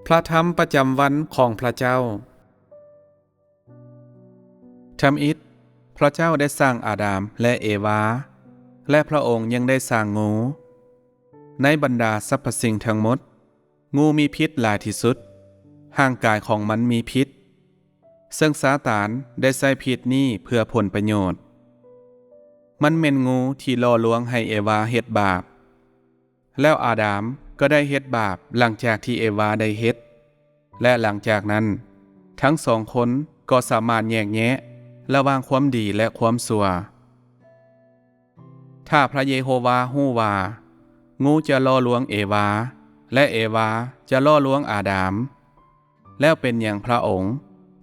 ພະທຳປະຈຳວັນຂອງພະເຈົ້າ. ທຳອິດ, ພະເຈົ້າໄດ້ສ້າງອາດາມ ແລະ ເອວາ, ແລະ ພະອົງຍັງໄດ້ສ້າງງູ. ໃນບັນດາສັບພະສິ່ງທັງໝົດ, ງູມີພິດຫຼາຍທີ່ສຸດ. ຮ່າງກາຍຂອງມັນມີພິດ, ເຊິ່ງຊາຕານໄດ້ໃຊ້ພິດນີ້ເພື່ອຜົນປະໂຫຍດ. ມັນແມ່ນງູທີ່ຫຼໍ່ລວງໃຫ້ເອວາເຮັດບາບ. ແລ້ວອາດາມກໍໄດ້ເຮັດບາບຫຼັງຈາກທີ່ເອວາໄດ້ເຮັດ, ແລະ ຫຼັງຈາກນັ້ນ, ທັງສອງຄົນກໍສາມາດແຍກແຍະລະຫວ່າງຄວາມດີ ແລະ ຄວາມຊົ່ວ. ຖ້າພະເຢໂຮວາຮູ້ວ່າງູຈະຫຼໍ່ລວງເອວາ ແລະ ເອວາຈະຫຼໍ່ລວງອາດາມ, ແລ້ວເປັນຫຍັງພະອົງ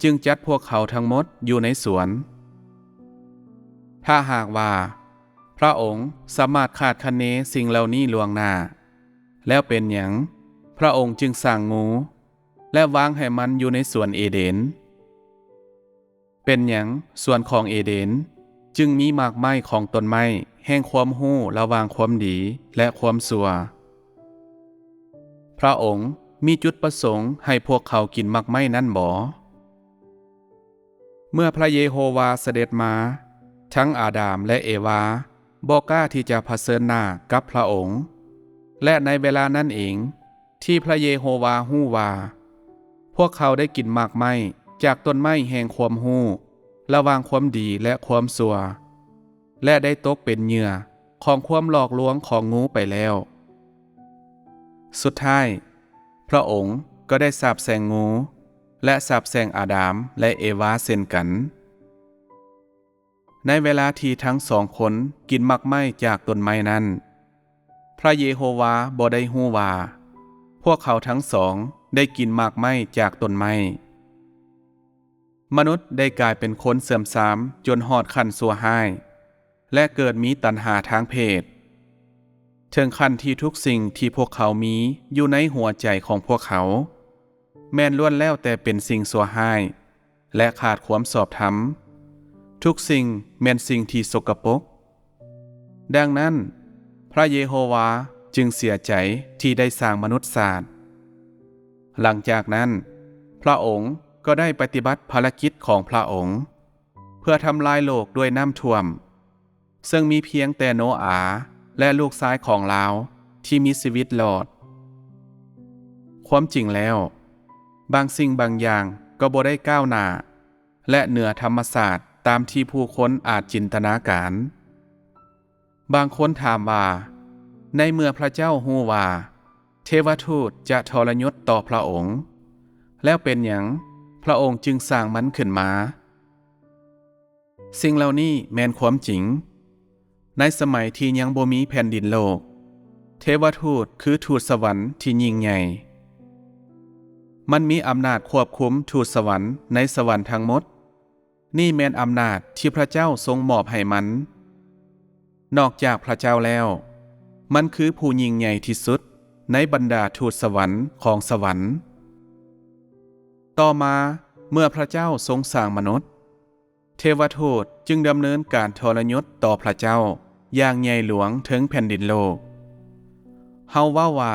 ຈຶ່ງຈັດພວກເຂົາທັງໝົດຢູ່ໃນສວນ? ຖ້າຫາກວ່າພະອົງສາມາດຄາດຄະເນສິ່ງເຫຼົ່ານີ້ລ່ວງໜ້າ, ແລ້ວເປັນຫຍັງພະອົງຈຶ່ງສ້າງງູ ແລະ ວາງໃຫ້ມັນຢູ່ໃນສວນເອເດນ? ເປັນຫຍັງສວນຂອງເອເດນຈຶ່ງມີໝາກໄມ້ຂອງຕົ້ນໄມ້ແຫ່ງຄວາມຮູ້ລະຫວ່າງຄວາມດີ ແລະ ຄວາມຊົ່ວ? ພະອົງມີຈຸດປະສົງໃຫ້ພວກເຂົາກິນໝາກໄມ້ນັ້ນບໍ? ເມື່ອພະເຢໂຮວາສະເດັດມາ, ທັງອາດາມ ແລະ ເອວາບໍ່ກ້າທີ່ຈະຜະເຊີນໜ້າກັບພະອົງ, ແລະ ໃນເວລານັ້ນເອງ ທີ່ພະເຢໂຮວາຮູ້ວ່າ ພວກເຂົາໄດ້ກິນໝາກໄມ້ຈາກຕົ້ນໄມ້ແຫ່ງຄວາມຮູ້ລະຫວ່າງຄວາມດີ ແລະ ຄວາມຊົ່ວ, ແລະ ໄດ້ຕົກເປັນເຫຍື່ອຂອງຄວາມຫຼອກລວງຂອງງູໄປແລ້ວ. ສຸດທ້າຍ, ພະອົງກໍໄດ້ສາບແຊ່ງງູ ແລະ ສາບແຊ່ງອາດາມ ແລະ ເອວາເຊັ່ນກັນ. ໃນເວລາທີ່ທັງສອງຄົນກິນໝາກໄມ້ຈາກຕົ້ນໄມ້ນັ້ນ, ພະເຢໂຮວາບໍ່ໄດ້ຮູ້ວ່າພວກເຂົາທັງສອງໄດ້ກິນໝາກໄມ້ຈາກຕົ້ນໄມ້. ມະນຸດໄດ້ກາຍເປັນຄົນເສື່ອມຊາມຈົນຮອດຂັ້ນຊົ່ວຮ້າຍ ແລະ ເກີດມີຕັນຫາທາງເພດ, ເຖິງຂັ້ນທີ່ທຸກສິ່ງທີ່ພວກເຂົາມີຢູ່ໃນຫົວໃຈຂອງພວກເຂົາ ແມ່ນລ້ວນແລ້ວແຕ່ເປັນສິ່ງຊົ່ວຮ້າຍ ແລະ ຂາດຄວາມຊອບທຳ. ທຸກສິ່ງແມ່ນສິ່ງທີ່ສົກກະປົກ. ດັ່ງນັ້ນ, ພະເຢໂຮວາຈຶ່ງເສຍໃຈທີ່ໄດ້ສ້າງມະນຸດຊາດ. ຫຼັງຈາກນັ້ນ, ພະອົງກໍໄດ້ປະຕິບັດພາລະກິດຂອງພະອົງ ເພື່ອທຳລາຍໂລກດ້ວຍນ້ຳຖ້ວມ, ເຊິ່ງມີພຽງແຕ່ໂນອາ ແລະ ລູກຊາຍຂອງລາວທີ່ມີຊີວິດລອດ. ຄວາມຈິງແລ້ວ, ບາງສິ່ງບາງຢ່າງກໍບໍ່ໄດ້ກ້າວໜ້າ ແລະ ເໜືອທຳມະຊາດຕາມທີ່ຜູ້ຄົນອາດຈິນຕະນາການ. ບາງຄົນຖາມວ່າ, ໃນເມື່ອພະເຈົ້າຮູ້ວ່າເທວະທູດຈະທໍລະຍົດຕໍ່ພະອົງ, ແລ້ວເປັນຫຍັງພະອົງຈຶ່ງສ້າງມັນຂຶ້ນມາ? ສິ່ງເຫຼົ່ານີ້ແມ່ນຄວາມຈິງ. ໃນສະໄໝທີ່ຍັງບໍ່ມີແຜ່ນດິນໂລກ, ເທວະທູດຄືທູດສະຫວັນທີ່ຍິ່ງໃຫຍ່. ມັນມີອຳນາດຄວບຄຸມທູດສະຫວັນໃນສະຫວັນທັງໝົດ. ນີ້ແມ່ນອຳນາດທີ່ພະເຈົ້າຊົງມອບໃຫ້ມັນ. ນອກຈາກພະເຈົ້າແລ້ວ, ມັນຄືຜູ້ຍິ່ງໃຫຍ່ທີ່ສຸດໃນບັນດາທູດສະຫວັນຂອງສະຫວັນ. ຕໍ່ມາ, ເມື່ອພະເຈົ້າຊົງສ້າງມະນຸດ, ເທວະທູດຈຶ່ງດຳເນີນການທໍລະຍົດຕໍ່ພະເຈົ້າຢ່າງໃຫຍ່ຫຼວງເທິງແຜ່ນດິນໂລກ. ເຮົາເວົ້າວ່າ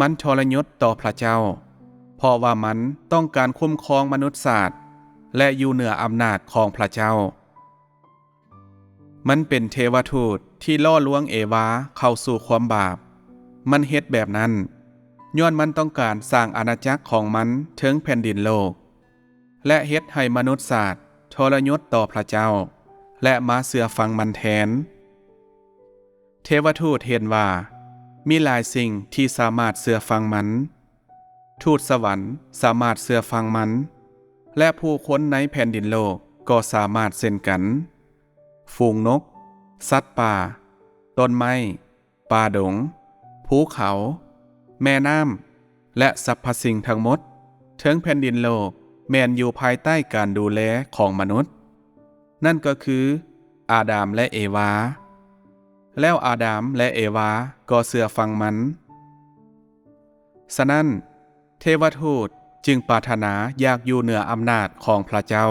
ມັນທໍລະຍົດຕໍ່ພະເຈົ້າ, ເພາະວ່າມັນຕ້ອງການຄຸ້ມຄອງມະນຸດຊາດ ແລະ ຢູ່ເໜືອອຳນາດຂອງພະເຈົ້າ. ມັນເປັນເທວະທູດທີ່ຫຼໍ່ລວງເອວາເຂົ້າສູ່ຄວາມບາບ. ມັນເຮັດແບບນັ້ນ ຍ້ອນມັນຕ້ອງການສ້າງອານາຈັກຂອງມັນເທິງແຜ່ນດິນໂລກ. ແລະ ເຮັດໃຫ້ມະນຸດຊາດທໍລະຍົດຕໍ່ພະເຈົ້າ ແລະ ມາເຊື່ອຟັງມັນແທນ. ເທວະທູດເຫັນວ່າມີຫຼາຍສິ່ງທີ່ສາມາດເຊື່ອຟັງມັນ. ທູດສະຫວັນສາມາດເຊື່ອຟັງມັນ, ແລະ ຜູ້ຄົນໃນແຜ່ນດິນໂລກກໍສາມາດເຊັ່ນກັນ. ຝູງນົກ, ສັດປ່າ, ຕົ້ນໄມ້, ປ່າດົງ, ພູເຂົາ, ແມ່ນ້ຳ ແລະ ສັບພະສິ່ງທັງໝົດເທິງແຜ່ນດິນໂລກແມ່ນຢູ່ພາຍໃຕ້ການດູແລຂອງມະນຸດ, ນັ້ນກໍຄືອາດາມ ແລະ ເອວາ. ແລ້ວອາດາມ ແລະ ເອວາກໍເຊື່ອຟັງມັນ. ສະນັ້ນ, ເທວະທູດຈຶ່ງປາດຖະໜາຢາກຢູ່ເໜືອອຳນາດຂອງພະເຈົ້າ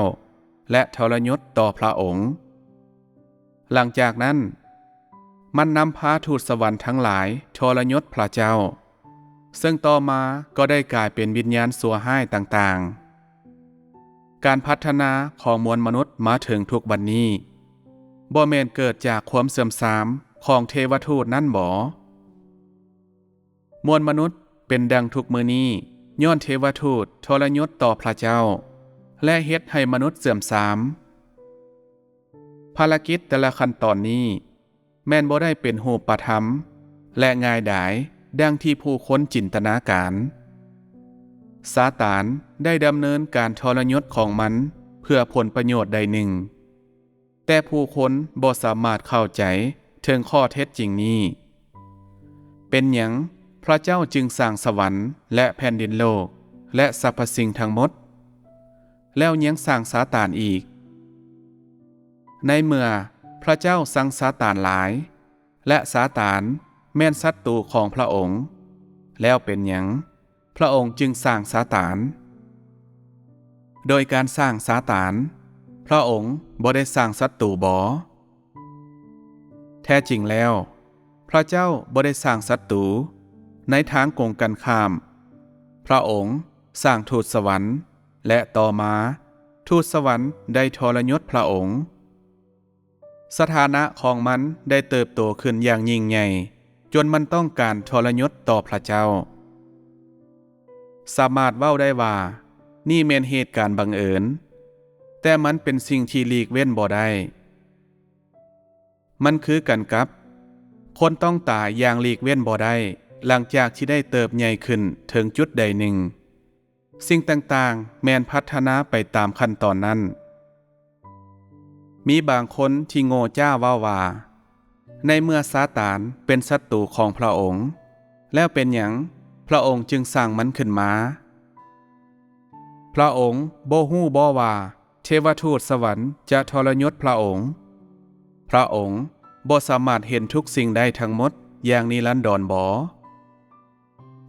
ແລະ ທໍລະຍົດຕໍ່ພະອົງ. ຫຼັງຈາກນັ້ນ, ມັນນຳພາທູດສະຫວັນທັງຫຼາຍທໍລະຍົດພະເຈົ້າ. ເຊິ່ງຕໍ່ມາກໍໄດ້ກາຍເປັນວິນຍານຊົ່ວຮ້າຍຕ່າງໆ. ການພັດທະນາຂອງມວນມະນຸດມາເຖິງທຸກວັນນີ້ ບໍ່ແມ່ນເກີດຈາກຄວາມເສື່ອມຊາມຂອງເທວະທູດນັ້ນບໍ? ມວນມະນຸດເປັນດັ່ງທຸກມື້ນີ້ ຍ້ອນເທວະທູດທໍລະຍົດຕໍ່ພະເຈົ້າ ແລະ ເຮັດໃຫ້ມະນຸດເສື່ອມຊາມ. ພາລະກິດແຕ່ລະຂັ້ນຕອນນີ້ ແມ່ນບໍ່ໄດ້ເປັນຮູບປະທຳ ແລະ ງ່າຍດາຍດັ່ງທີ່ຜູ້ຄົນຈິນຕະນາການ. ຊາຕານໄດ້ດຳເນີນການທໍລະຍົດຂອງມັນເພື່ອຜົນປະໂຫຍດໃດໜຶ່ງ, ແຕ່ຜູ້ຄົນບໍ່ສາມາດເຂົ້າໃຈເຖິງຂໍ້ເທັດຈິງນີ້. ເປັນຫຍັງພະເຈົ້າຈຶ່ງສ້າງສະຫວັນ ແລະ ແຜ່ນດິນໂລກ ແລະ ສັບພະສິ່ງທັງໝົດ? ແລ້ວຍັງສ້າງຊາຕານອີກ? ໃນເມື່ອພະເຈົ້າຊັງຊາຕານຫຼາຍ ແລະ ຊາຕານແມ່ນສັດຕູຂອງພະອົງ, ແລ້ວເປັນຫຍັງພະອົງຈຶ່ງສ້າງຊາຕານ? ໂດຍການສ້າງຊາຕານ, ພະອົງບໍ່ໄດ້ສ້າງສັດຕູບໍ? ແທ້ຈິງແລ້ວ, ພະເຈົ້າບໍ່ໄດ້ສ້າງສັດຕູ. ໃນທາງກົງກັນຂ້າມ, ພະອົງສ້າງທູດສະຫວັນ ແລະ ຕໍ່ມາ, ທູດສະຫວັນໄດ້ທໍລະຍົດພະອົງ. ສະຖານະຂອງມັນໄດ້ເຕີບໂຕຂຶ້ນຢ່າງຍິ່ງໃຫຍ່, ຈົນມັນຕ້ອງການທໍລະຍົດຕໍ່ພະເຈົ້າ. ສາມາດເວົ້າໄດ້ວ່ານີ້ແມ່ນເຫດການບັງເອີນ, ແຕ່ມັນເປັນສິ່ງທີ່ຫຼີກເວັ້ນບໍ່ໄດ້. ມັນຄືກັນກັບຄົນຕ້ອງຕາຍຢ່າງຫຼີກເວັ້ນບໍ່ໄດ້ ຫຼັງຈາກທີ່ໄດ້ເຕີບໃຫຍ່ຂຶ້ນເຖິງຈຸດໃດໜຶ່ງ. ສິ່ງຕ່າງໆແມ່ນພັດທະນາໄປຕາມຂັ້ນຕອນນັ້ນ. ມີບາງຄົນທີ່ໂງ່ຈ້າເວົ້າວ່າ, ໃນເມື່ອຊາຕານເປັນສັດຕູຂອງພະອົງ, ແລ້ວເປັນຫຍັງພະອົງຈຶ່ງສ້າງມັນຂຶ້ນມາ? ພະອົງບໍ່ຮູ້ບໍວ່າເທວະທູດສະຫວັນຈະທໍລະຍົດພະອົງ? ພະອົງບໍ່ສາມາດເຫັນທຸກສິ່ງໄດ້ທັງໝົດຢ່າງນິລັນດອນບໍ?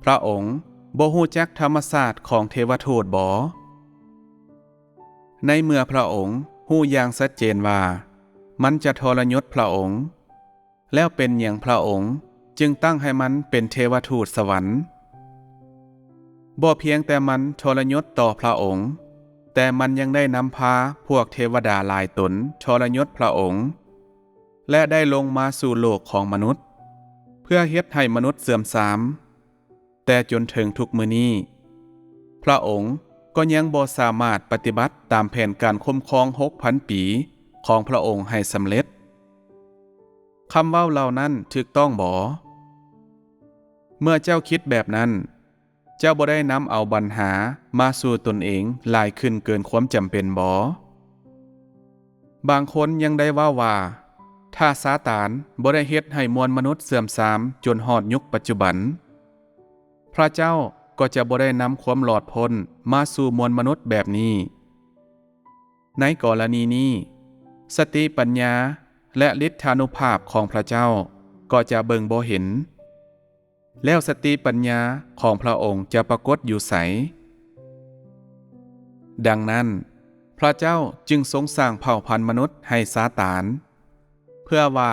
ພະອົງບໍ່ຮູ້ຈັກທຳມະຊາດຂອງເທວະທູດບໍ? ໃນເມື່ອພະອົງຮູ້ຢ່າງຊັດເຈນວ່າມັນຈະທໍລະຍົດພະອົງ, ແລ້ວເປັນຫຍັງພະອົງຈຶ່ງຕັ້ງໃຫ້ມັນເປັນເທວະທູດສະຫວັນ? ບໍ່ພຽງແຕ່ມັນທໍລະຍົດຕໍ່ພະອົງ, ແຕ່ມັນຍັງໄດ້ນຳພາພວກເທວະດາຫຼາຍຕົນທໍລະຍົດພະອົງ ແລະ ໄດ້ລົງມາສູ່ໂລກຂອງມະນຸດ ເພື່ອເຮັດໃຫ້ມະນຸດເສື່ອມຊາມ. ແຕ່ຈົນເຖິງທຸກມື້ນີ້, ພະອົງກໍຍັງບໍ່ສາມາດປະຕິບັດຕາມແຜນການຄຸ້ມຄອງຫົກພັນປີຂອງພະອົງໃຫ້ສຳເລັດ. ຄຳເວົ້າເຫຼົ່ານັ້ນຖືກຕ້ອງບໍ? ເມື່ອເຈົ້າຄິດແບບນັ້ນ, ເຈົ້າບໍ່ໄດ້ນຳເອົາບັນຫາມາສູ່ຕົນເອງຫຼາຍຂຶ້ນເກີນຄວາມຈຳເປັນບໍ? ບາງຄົນຍັງໄດ້ເວົ້າວ່າ, ຖ້າຊາຕານບໍ່ໄດ້ເຮັດໃຫ້ມວນມະນຸດເສື່ອມຊາມຈົນຮອດຍຸກປັດຈຸບັນ, ພະເຈົ້າກໍຈະບໍ່ໄດ້ນຳຄວາມລອດພົ້ນມາສູ່ມວນມະນຸດແບບນີ້. ໃນກໍລະນີນີ້, ສະຕິປັນຍາ ແລະ ລິດທານຸພາບຂອງພະເຈົ້າກໍຈະເບິ່ງບໍ່ເຫັນ. ແລ້ວສະຕິປັນຍາຂອງພະອົງຈະປາກົດຢູ່ໃສ? ດັ່ງນັ້ນ, ພະເຈົ້າຈຶ່ງຊົງສ້າງເຜົ່າພັນມະນຸດໃຫ້ຊາຕານ, ເພື່ອວ່າ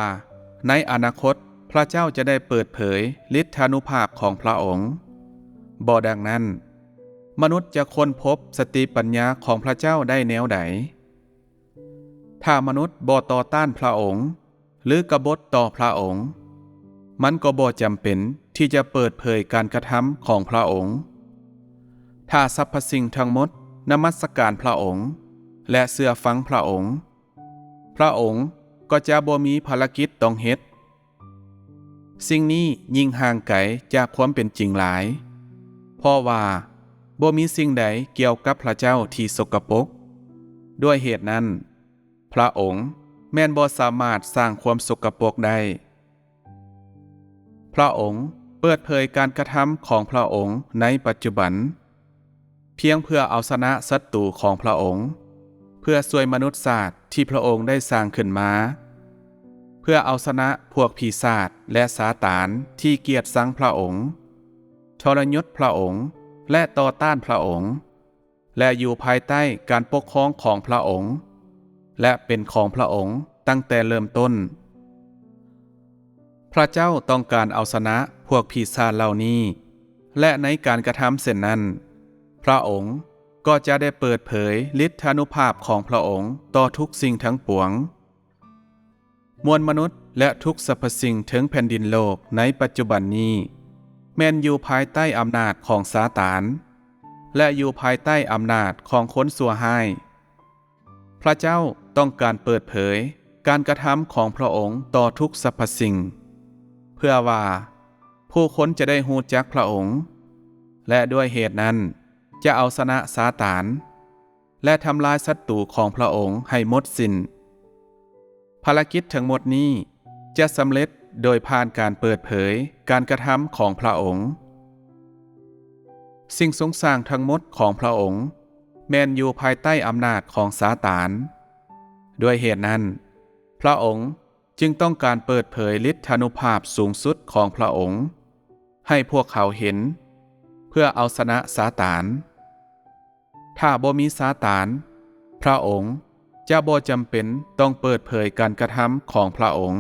ໃນອະນາຄົດພະເຈົ້າຈະໄດ້ເປີດເຜີຍລິດທານຸພາບຂອງພະອົງ. ບໍ່ດັ່ງນັ້ນ, ມະນຸດຈະຄົ້ນພົບສະຕິປັນຍາຂອງພະເຈົ້າໄດ້ແນວໃດ? ຖ້າມະນຸດບໍ່ຕໍ່ຕ້ານພະອົງ ຫຼື ກະບົດຕໍ່ພະອົງ, ມັນກໍບໍ່ຈຳເປັນທີ່ຈະເປີດເຜີຍການກະທຳຂອງພະອົງ. ຖ້າສັບພະສິ່ງທັງໝົດນະມັດສະການພະອົງ ແລະ ເຊື່ອຟັງພະອົງ, ພະອົງກໍຈະບໍ່ມີພາລະກິດຕ້ອງເຮັດ. ສິ່ງນີ້ຍິ່ງຫ່າງໄກຈາກຄວາມເປັນຈິງຫຼາຍ, ເພາະວ່າບໍ່ມີສິ່ງໃດກ່ຽວກັບພະເຈົ້າທີ່ສົກກະປົກ. ດ້ວຍເຫດນັ້ນ, ພະອົງແມ່ນບໍ່ສາມາດສ້າງຄວາມສົກກະປົກໄດ້. ພະອົງເປີດເຜີຍການກະທຳຂອງພະອົງໃນປັດຈຸບັນ ພຽງເພື່ອເອົາຊະນະສັດຕູຂອງພະອົງ, ເພື່ອຊ່ວຍມະນຸດຊາດທີ່ພະອົງໄດ້ສ້າງຂຶ້ນມາ, ເພື່ອເອົາຊະນະພວກປີສາດ ແລະ ຊາຕານທີ່ກຽດຊັງພະອົງ, ທໍລະຍົດພະອົງ ແລະ ຕໍ່ຕ້ານພະອົງ. ແລະ ຢູ່ພາຍໃຕ້ການປົກຄອງຂອງພະອົງ ແລະ ເປັນຂອງພະອົງຕັ້ງແຕ່ເລີ່ມຕົ້ນ. ພະເຈົ້າຕ້ອງການເອົາຊະນະພວກປີສາດເຫຼົ່ານີ້ ແລະ ໃນການກະທຳເຊັ່ນນັ້ນ, ພຣະອົງກໍຈະໄດ້ເປີດເຜີຍລິດທານຸພາບຂອງພຣະອົງຕໍ່ທຸກສິ່ງທັງປວງ. ມວນມະນຸດ ແລະ ທຸກສັບພະສິ່ງເທິງແຜ່ນດິນໂລກໃນປັດຈຸບັນນີ້ ແມ່ນຢູ່ພາຍໃຕ້ອຳນາດຂອງຊາຕານ ແລະ ຢູ່ພາຍໃຕ້ອຳນາດຂອງຄົນຊົ່ວຮ້າຍ. ພຣະເຈົ້າຕ້ອງການເປີດເຜີຍການກະທຳຂອງພຣະອົງຕໍ່ທຸກສັບພະສິ່ງ ເພື່ອວ່າຜູ້ຄົນຈະໄດ້ຮູ້ຈັກພຣະອົງ ແລະ ດ້ວຍເຫດນັ້ນຈະເອົາຊະນະຊາຕານ ແລະ ທຳລາຍສັດຕູຂອງພຣະອົງໃຫ້ໝົດສິ້ນ. ພາລະກິດທັງໝົດນີ້ຈະສຳເລັດໂດຍຜ່ານການເປີດເຜີຍການກະທຳຂອງພຣະອົງ. ສິ່ງສຸງສ້າງທັງໝົດຂອງພຣະອົງແມ່ນຢູ່ພາຍໃຕ້ອຳນາດຂອງຊາຕານ. ດ້ວຍເຫດນັ້ນ, ພຣະອົງຈຶ່ງຕ້ອງການເປີດເຜີຍລິດທານຸພາບສູງສຸດຂອງພຣະອົງໃຫ້ພວກເຂົາເຫັນ ເພື່ອເອົາຊະນະຊາຕານ. ຖ້າບໍ່ມີຊາຕານ, ພຣະອົງຈະບໍ່ຈຳເປັນຕ້ອງເປີດເຜີຍການກະທຳຂອງພຣະອົງ.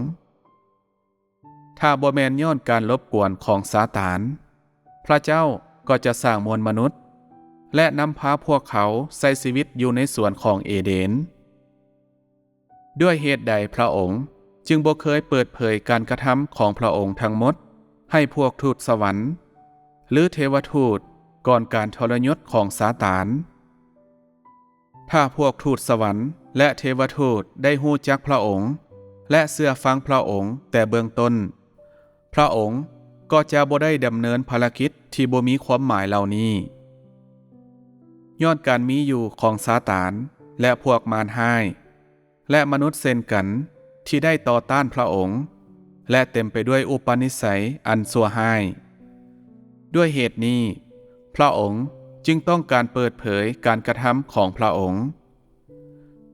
ຖ້າບໍ່ແມ່ນຍ້ອນການລົບກວນຂອງຊາຕານ, ພຣະເຈົ້າກໍຈະສ້າງມວນມະນຸດ ແລະ ນຳພາພວກເຂົາໃຊ້ຊີວິດຢູ່ໃນສວນຂອງເອເດນ. ດ້ວຍເຫດໃດພຣະອົງຈຶ່ງບໍ່ເຄີຍເປີດເຜີຍການກະທຳຂອງພຣະອົງທັງໝົດໃຫ້ພວກທູດສະຫວັນ ຫຼື ເທວະທູດ ກ່ອນການທໍລະຍົດຂອງຊາຕານ? ຖ້າພວກທູດສະຫວັນ ແລະ ເທວະທູດໄດ້ຮູ້ຈັກພຣະອົງ ແລະ ເຊື່ອຟັງພຣະອົງແຕ່ເບື້ອງຕົ້ນ, ພຣະອົງກໍຈະບໍ່ໄດ້ດຳເນີນພາລະກິດທີ່ບໍ່ມີຄວາມໝາຍເຫຼົ່ານີ້. ຍ້ອນການມີຢູ່ຂອງຊາຕານ ແລະ ພວກມານຮ້າຍ ແລະ ມະນຸດເຊັ່ນກັນ ທີ່ໄດ້ຕໍ່ຕ້ານພຣະອົງ ແລະ ເຕັມໄປດ້ວຍອຸປະນິໄສອັນຊົ່ວຮ້າຍ. ດ້ວຍເຫດນີ້, ພຣະອົງຈຶ່ງຕ້ອງການເປີດເຜີຍການກະທຳຂອງພຣະອົງ.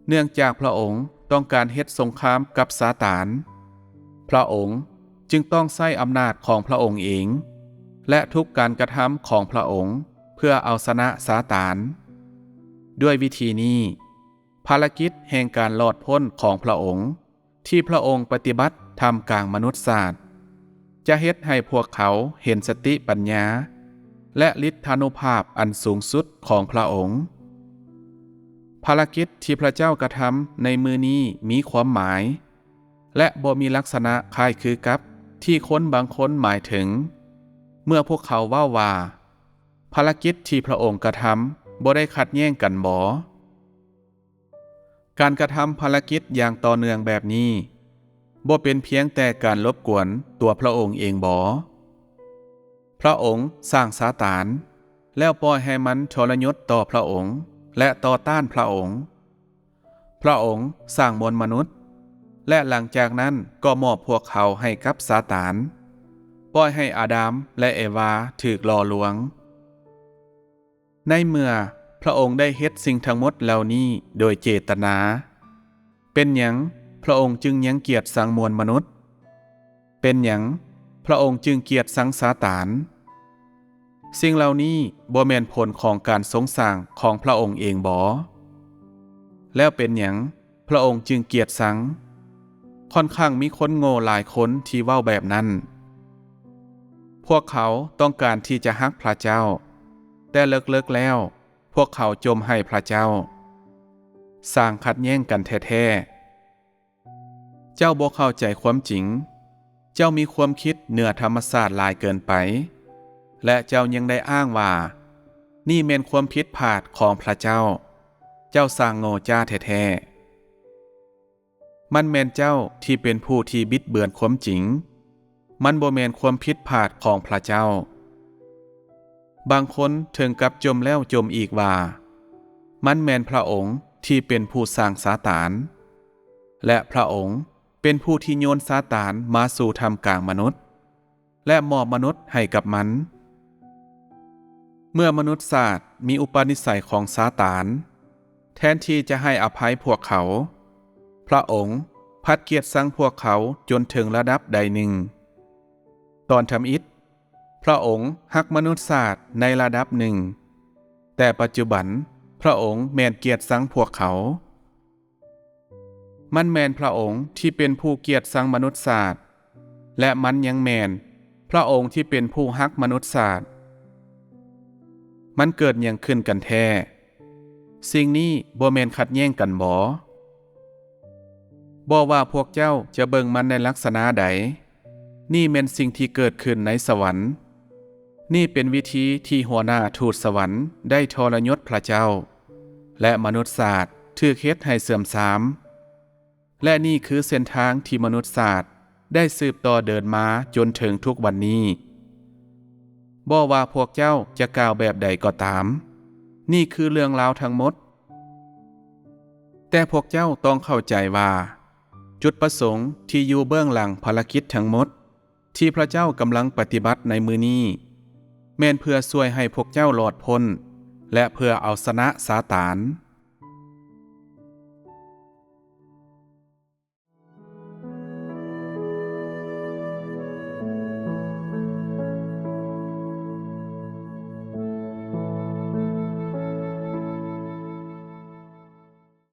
ເນື່ອງຈາກພຣະອົງຕ້ອງການເຮັດສົງຄາມກັບຊາຕານ, ພຣະອົງຈຶ່ງຕ້ອງໃຊ້ອຳນາດຂອງພຣະອົງເອງ ແລະ ທຸກການກະທຳຂອງພຣະອົງເພື່ອເອົາຊະນະຊາຕານ. ດ້ວຍວິທີນີ້, ພາລະກິດແຫ່ງການລອດພົ້ນຂອງພຣະອົງ ທີ່ພຣະອົງປະຕິບັດທ່າມກາງມະນຸດຊາດ ຈະເຮັດໃຫ້ພວກເຂົາເຫັນສະຕິປັນຍາ ແລະ ລິດທານຸພາບອັນສູງສຸດຂອງພຣະອົງ. ພາລະກິດທີ່ພຣະເຈົ້າກະທຳໃນມື້ນີ້ມີຄວາມໝາຍ ແລະ ບໍ່ມີລັກສະນະຄ້າຍຄືກັບທີ່ຄົນບາງຄົນໝາຍເຖິງ ເມື່ອພວກເຂົາເວົ້າວ່າ, ພາລະກິດທີ່ພຣະອົງກະທຳບໍ່ໄດ້ຂັດແຍ້ງກັນບໍ? ການກະທຳພາລະກິດຢ່າງຕໍ່ເນື່ອງແບບນີ້ ບໍ່ເປັນພຽງແຕ່ການລົບກວນຕົວພຣະອົງເອງບໍ? ພຣະອົງສ້າງຊາຕານ ແລ້ວປ່ອຍໃຫ້ມັນທໍລະຍົດຕໍ່ພຣະອົງ ແລະ ຕໍ່ຕ້ານພຣະອົງ. ພຣະອົງສ້າງມວນມະນຸດ ແລະ ຫຼັງຈາກນັ້ນກໍມອບພວກເຂົາໃຫ້ກັບຊາຕານ, ປ່ອຍໃຫ້ອາດາມ ແລະ ເອວາຖືກຫຼໍ່ລວງ. ໃນເມື່ອພຣະອົງໄດ້ເຮັດສິ່ງທັງໝົດເຫຼົ່ານີ້ໂດຍເຈດຕະນາ, ເປັນຫຍັງພຣະອົງຈຶ່ງຍັງກຽດຊັງມວນມະນຸດ? ເປັນຫຍັງພຣະອົງຈຶ່ງກຽດຊັງຊາຕານ? ສິ່ງເຫຼົ່ານີ້ບໍ່ແມ່ນຜົນຂອງການຊົງສ້າງຂອງພຣະອົງເອງບໍ? ແລ້ວເປັນຫຍັງ ພຣະອົງຈຶ່ງກຽດຊັງ? ຂ້ອນຂ້າງມີຄົນໂງ່ຫຼາຍຄົນທີ່ເວົ້າແບບນັ້ນ. ພວກເຂົາຕ້ອງການທີ່ຈະຮັກພຣະເຈົ້າ, ແຕ່ເລິກໆແລ້ວ ພວກເຂົາຈົ່ມໃຫ້ພຣະເຈົ້າ, ສ້າງຂັດແຍ້ງກັນແທ້ໆ. ເຈົ້າບໍ່ເຂົ້າໃຈຄວາມຈິງ. ເຈົ້າມີຄວາມຄິດເໜືອທຳມະຊາດຫຼາຍເກີນໄປ, ແລະ ເຈົ້າຍັງໄດ້ອ້າງວ່າ, ນີ້ແມ່ນຄວາມຜິດພາດຂອງພຣະເຈົ້າ. ເຈົ້າຊ່າງໂງ່ຈ້າແທ້ໆ. ມັນແມ່ນເຈົ້າທີ່ເປັນຜູ້ທີ່ບິດເບືອນຄວາມຈິງ. ມັນບໍ່ແມ່ນຄວາມຜິດພາດຂອງພຣະເຈົ້າ. ບາງຄົນເຖິງກັບຈົ່ມແລ້ວຈົ່ມອີກວ່າ, ມັນແມ່ນພຣະອົງທີ່ເປັນຜູ້ສ້າງຊາຕານ, ແລະ ພຣະອົງເປັນຜູ້ທີ່ໂຍນຊາຕານມາສູ່ທ່າມກາງມະນຸດ ແລະ ມອບມະນຸດໃຫ້ກັບມັນ. ເມື່ອມະນຸດຊາດມີອຸປະນິໄສຂອງຊາຕານ, ແທນທີ່ຈະໃຫ້ອະໄພພວກເຂົາ, ພຣະອົງພັດກຽດຊັງພວກເຂົາຈົນເຖິງລະດັບໃດໜຶ່ງ. ຕອນທຳອິດ, ພຣະອົງຮັກມະນຸດຊາດໃນລະດັບໜຶ່ງ, ແຕ່ປັດຈຸບັນພຣະອົງແມ່ນກຽດຊັງພວກເຂົາ. ມັນແມ່ນພຣະອົງທີ່ເປັນຜູ້ກຽດຊັງມະນຸດຊາດ, ແລະ ມັນຍັງແມ່ນພຣະອົງທີ່ເປັນຜູ້ຮັກມະນຸດຊາດ. ມັນເກີດຫຍັງຂຶ້ນກັນແທ້? ສິ່ງນີ້ບໍ່ແມ່ນຂັດແຍ້ງກັນບໍ? ບໍ່ວ່າພວກເຈົ້າຈະເບິ່ງມັນໃນລັກສະນະໃດ, ນີ້ແມ່ນສິ່ງທີ່ເກີດຂຶ້ນໃນສະຫວັນ. ນີ້ເປັນວິທີທີ່ຫົວໜ້າທູດສະຫວັນໄດ້ທໍລະຍົດພະເຈົ້າ ແລະ ມະນຸດຊາດຖືກເຮັດໃຫ້ເສື່ອມຊາມ. ແລະ ນີ້ຄືເສັ້ນທາງທີ່ມະນຸດຊາດໄດ້ສືບຕໍ່ເດີນມາຈົນເຖິງທຸກວັນນີ້. ບໍ່ວ່າພວກເຈົ້າຈະກ່າວແບບໃດກໍຕາມ, ນີ້ຄືເລື່ອງລາວທັງໝົດ. ແຕ່ພວກເຈົ້າຕ້ອງເຂົ້າໃຈວ່າ ຈຸດປະສົງທີ່ຢູ່ເບື້ອງຫຼັງພາລະກິດທັງໝົດ ທີ່ພະເຈົ້າກຳລັງປະຕິບັດໃນມື້ນີ້ ແມ່ນເພື່ອຊ່ວຍໃຫ້ພວກເຈົ້າລອດພົ້ນ ແລະ ເພື່ອເອົາຊະນະຊາຕານ.